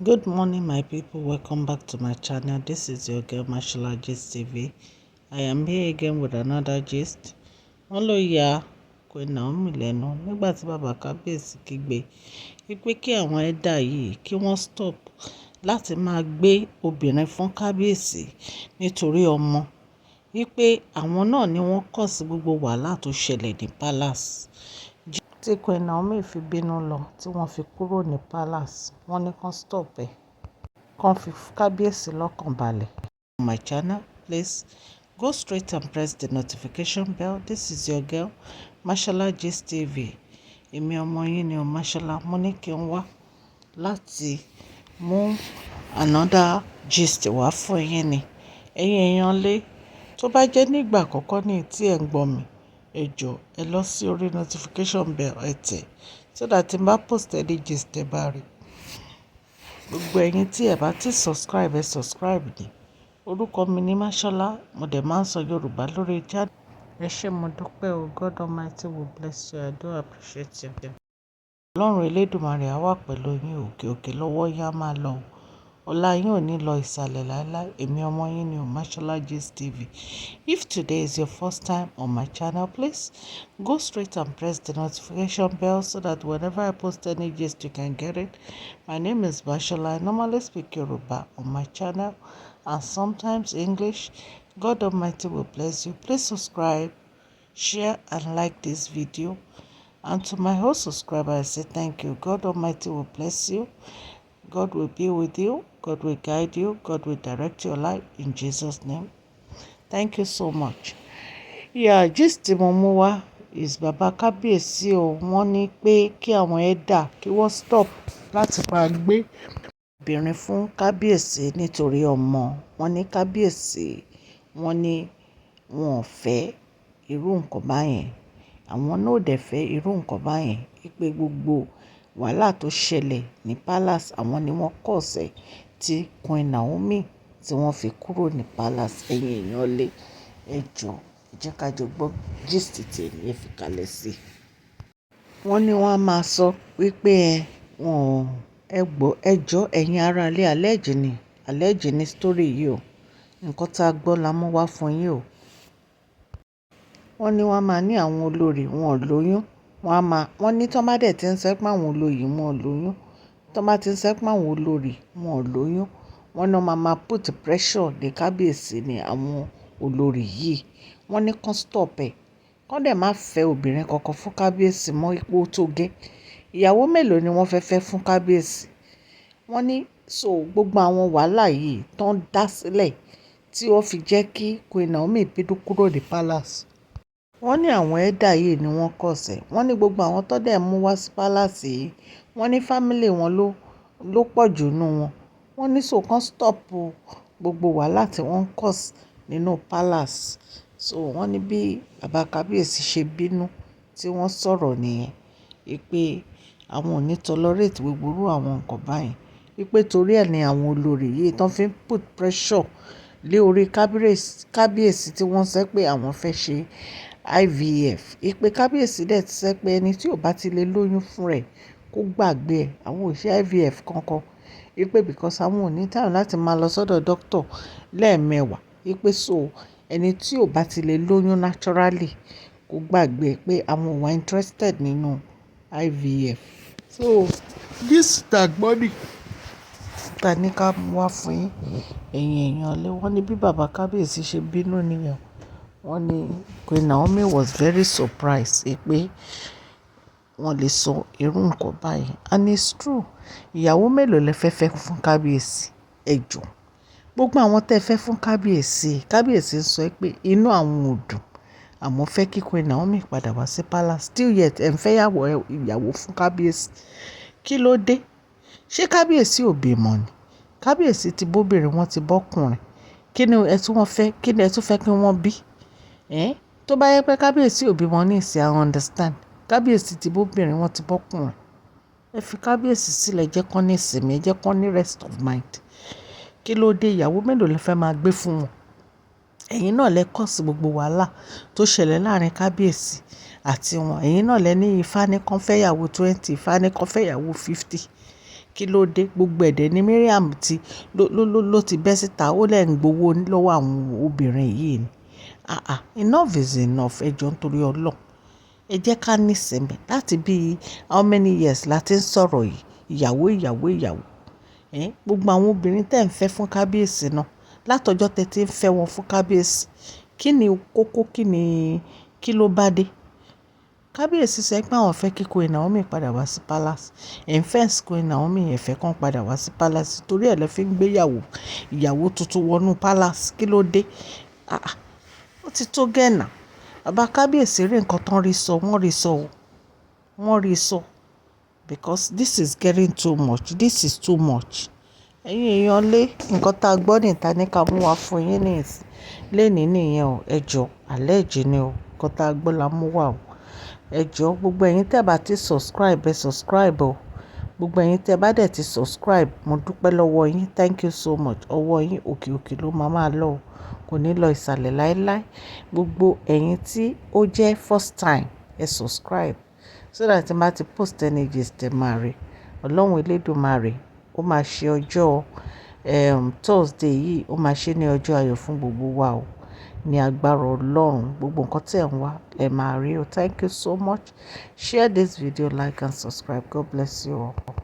Good morning, my people. Welcome back to my channel. This is your girl, Mashola Gist TV. I am here again with another gist. Wọ́n ló ya Queen Naomi lẹ́nu nígbà tí bàbá kábíyèsí kígbe wípé kí àwọn elder yìí kí wọ́n stop láti máa gbé obìnrin fún kábíyèsí nítorí ọmọ. Wípé àwọn náà ni wọ́n cause gbogbo wàhálà tó ṣẹlẹ̀ ní palace. Tí Queen Naomi fi bínú lọ, tí wọ́n fi kúrò ní palace, wọ́n ní kí wọ́n stop ẹ̀, kí wọ́n fi kábíyèsí lọ́kàn balẹ̀. On my channel, please go straight and press the notification bell. This is your girl, Mashola Gist TV. Èmi ọmọ yín ni o, Mashola. Mo ní kí n wá láti mú another gist wá fún yín ni. Ẹ̀yin èèyàn lé, tó bá jẹ́ nígbà àkọ́kọ́ ní tí ẹ̀ ń gbọ́ mi, ẹ jọ̀ọ́ ẹ lọ sí orí notification bell, ẹ tẹ̀, so that tí n bá post any gist, ẹ bá rí. Gbogbo ẹ̀yin tí ẹ bá ti subscribe, ẹ subscribe ni. Orúkọ mi ni Mashola, mo dẹ̀ máa ń sọ Yorùbá lórí channel. Ẹ ṣé, mo dúpẹ́ o. God Almighty will bless you. I do appreciate you. Ọlọ́run Elédùmarè á wà pẹ̀lú yín. Òkè òkè lọ́wọ́ yín á máa lọ. Ọlá yín ò ní lọ ìsàlẹ̀ láíláí. Èmi ọmọ yín ni o, Mashola Gist TV. If today is your first time on my channel, please go straight and press the notification bell so that whenever I post any gist, you can get it. My name is Mashola. I normally speak Yoruba on my channel and sometimes English. God Almighty will bless you. Please subscribe, share and like this video. And to my whole subscriber, I say thank you. God Almighty will bless you. God will be with you. God will guide you. God will direct your life in Jesus' name. Thank you so much. Yeah, gist tí mo mú wá is bàbá kábíyèsí o. Wọ́n ní pé kí àwọn elder kí wọ́n stop láti máa gbé obìnrin fún kábíyèsí nítorí ọmọ. Wọ́n ní kábíyèsí, wọ́n ní wọn ò fẹ́ irú nǹkan báyẹn. Àwọn náà ò dẹ̀ fẹ́ irú nǹkan báyẹn. Wípé gbogbo wàhálà tó ṣẹlẹ̀ ní palace, àwọn ni wọ́n cause ẹ̀ tí Queen Naomi tí wọ́n fi kúrò ní palace. Ẹ̀yin èèyàn lé, ẹ jọ, ẹ jẹ́ ká jọ gbọ́ gist tèmi, ẹ fi kalẹ̀ sí. Wọ́n ní wọ́n á máa sọ wípé ẹ, wọ́n, ẹ gbọ́, ẹ jọ, ẹ̀yin ará ilé, allege ni, allege ni story yìí o. Nǹkan tá a gbọ́ la mú wá fún yín o. Wọ́n ní wọ́n máa ní àwọn olórí wọn ò lóyún. Wọ́n á máa, wọ́n ní tí wọ́n bá dẹ̀ tí ń sọ pé àwọn olóyè wọn ò lóyún, tí wọ́n bá ti ń sọ pé àwọn olórí wọn ò lóyún, wọ́n ní wọ́n máa máa put pressure ní kábíyèsí ní àwọn olórí yìí. Wọ́n ní kí wọ́n stop ẹ̀. Kán dẹ̀ má fẹ́ obìnrin kankan fún kábíyèsí mọ́, ipò tó gẹ́. Ìyàwó mélòó ni wọ́n fẹ́ fẹ́ fún kábíyèsí? Wọ́n ní so gbogbo àwọn wàhálà yìí tó ń dá sílẹ̀ tí ó fi jẹ́ kí Queen Naomi bínú kúrò ní palace. Wọ́n ní àwọn elder yìí ni wọ́n cause ẹ̀. Wọ́n ní gbogbo àwọn tó dẹ̀ mú wá sí palace yìí, wọ́n ní family wọn ló pọ̀ jù nínú wọn. Wọ́n ní so kán stop gbogbo wàhálà tí wọ́n ń cause nínú palace. So wọ́n ní bí bàbá kábíyèsí ṣe bínú tí wọ́n sọ̀rọ̀ nìyẹn. Wípé àwọn ò ní tolerate gbogbo irú àwọn nǹkan báyìí. Wípé torí ẹ ní àwọn olórí yìí tó fi ń put pressure lé orí kábíyèsí tí wọ́n sọ pé àwọn fẹ́ ṣe IVF. Wípé kábíyèsí dẹ̀ ti sọ pé ẹni tí ò bá ti lè lóyún fún rẹ̀ kó gbàgbé ẹ̀. Àwọn ò ṣe IVF kankan. Wípé because àwọn ò ní time láti máa lọ sọ́dọ̀ doctor lẹ́ẹ̀mẹwàá. Wípé so ẹni tí ò bá ti lè lóyún naturally kó gbàgbé ẹ pé àwọn ò wà interested nínú IVF. So this ta gbọ́ ni ta ní ká mú wá fún yín. Ẹ̀yin èèyàn lé, wọ́n ní bí bàbá kábíyèsí ṣe bínú nìyẹn. Wọ́n ní Queen Naomi was very surprised pé wọ́n lè sọ irú nǹkan báyìí. And it's true. Ìyàwó mélòó lẹ fẹ́ fẹ́ fún kábíyèsí? Ẹ jọ. Gbogbo àwọn tẹ fẹ́ fún kábíyèsí, kábíyèsí ń sọ pé inú àwọn ò dùn. Àmọ́ fẹ́ kí Queen Naomi padà wá sí palace. Still yet ẹ̀ ń fẹ́ ìyàwó, ìyàwó fún kábíyèsí. Kí ló dé? Ṣé kábíyèsí ò bímọ ni? Kábíyèsí ti bóbìnrin, wọ́n ti bọ́kùnrin. Kí ni ẹ tún wọ́n fẹ́? Kí ni ẹ tún fẹ́ kí wọ́n bí? Ẹ́n, tó bá jẹ pé kábíyèsí ò bímọ nísìnyí, I understand. Kábíyèsí ti bóbìnrin, wọ́n ti bọ́kùnrin. Ẹ fi kábíyèsí sílẹ̀, jẹ́ kí wọ́n ní ìsinmi, ẹ jẹ́ kí wọ́n ní rest of mind. Kí ló dé? Ìyàwó mélòó lẹ fẹ́ máa gbé fún wọn? Ẹ̀yin náà lẹ cause gbogbo wàhálà tó ṣẹlẹ̀ láàárín kábíyèsí àti wọn. Ẹ̀yin náà lẹ ní Ifá ní kí wọ́n fẹ́ ìyàwó 20, Ifá ní kí wọ́n fẹ́ ìyàwó 50. Kí ló dé? Gbogbo ẹ̀ dẹ̀ ni Mariam ti ló, ló, ló ti bẹ́ síta. Ó lẹ̀ ń gbowó lọ́wọ́ àwọn obìnrin yìí ni. Ah ah, enough is enough. Ẹ jọ ń torí Ọlọ́run. Ẹ jẹ́ ká ní ìsinmi. Láti bí how many years la ti ń sọ̀rọ̀ yìí? Ìyàwó, ìyàwó, ìyàwó. Ẹ̀, gbogbo àwọn obìnrin tí ẹ̀ ń fẹ́ fún kábíyèsí náà, látọjọ́ tẹ tí ń fẹ́ wọn fún kábíyèsí, kí ni kókó, kí ni, kí ló bá dé? Kábíyèsí sọ pé àwọn fẹ́ kí Queen Naomi padà wá sí palace. Ẹ̀ ń fence Queen Naomi, ẹ fẹ́ kàn padà wá sí palace torí ẹ lẹ fi ń gbé ìyàwó, ìyàwó tuntun wọnú palace. Kí ló dé? Ah ah, ó ti tó gẹ́ now. Bàbá kábíyèsí rí nǹkan tán rí sọ, wọ́n rí sọ o. Wọ́n rí sọ because this is getting too much. This is too much. Ẹ̀yin èèyàn lé, nǹkan tá gbọ́ ní ìta ní ká mú wá fún yín ní ìsìn. Léèní nìyẹn o. Ẹ jọ, allege ni o. Nǹkan tá gbọ́ la mú wá o. Ẹ jọ, gbogbo ẹ̀yin tí ẹ bá ti subscribe, ẹ subscribe o. Gbogbo ẹ̀yin tí ẹ bá dẹ̀ ti subscribe, mo dúpẹ́ lọ́wọ́ yín. Thank you so much. Ọwọ́ yín òkè òkè ló máa máa lọ o. Kò ní lọ ìsàlẹ̀ láíláí. Gbogbo ẹ̀yin tí ó jẹ́ first time, ẹ subscribe so that tí n bá ti post any gist ẹ máa rí. Ọlọ́run Elédùmarè ó máa ṣe ọjọ́ Thursday yìí, ó máa ṣe ní ọjọ́ ayọ̀ fún gbogbo wa o. Ní agbára Ọlọ́run, gbogbo nǹkan tí ẹ̀ ń wá ẹ máa rí o. Thank you so much. Share this video, like and subscribe. God bless you all.